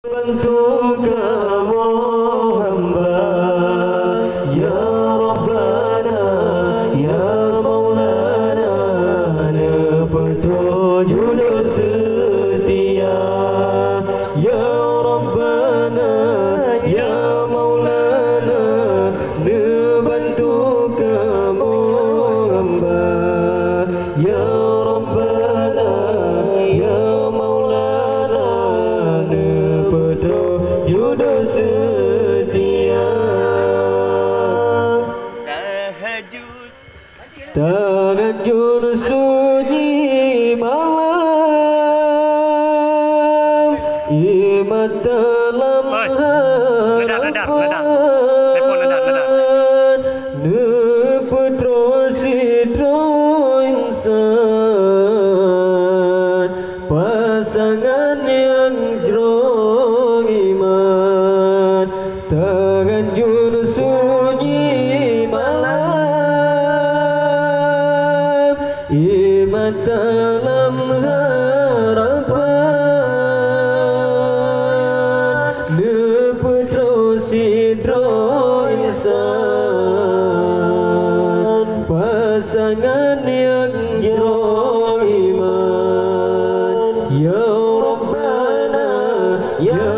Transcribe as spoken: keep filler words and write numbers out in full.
Bantu kamoe hamba, ya Rabbana, ya Maulana, neupeutrok judoe seutia. Ya Rabbana, ya Maulana, neubantu kamoe hamba. Ya Rabbana, ya Maulana, neupeutrok judoe seutia. Tahajud. Tahajud sunyi malam, imat dalam Oi, ledak, ledak, ledak. Telepon ledak, ledak. Harapan. Neupeutrok sidroe insan, pasangan nyang jroh iman. Tahajud sunyi malam, iman dalam harapan. Neupeutrok sidroe insan, pasangan nyang jroh iman. Ya Rabbana, ya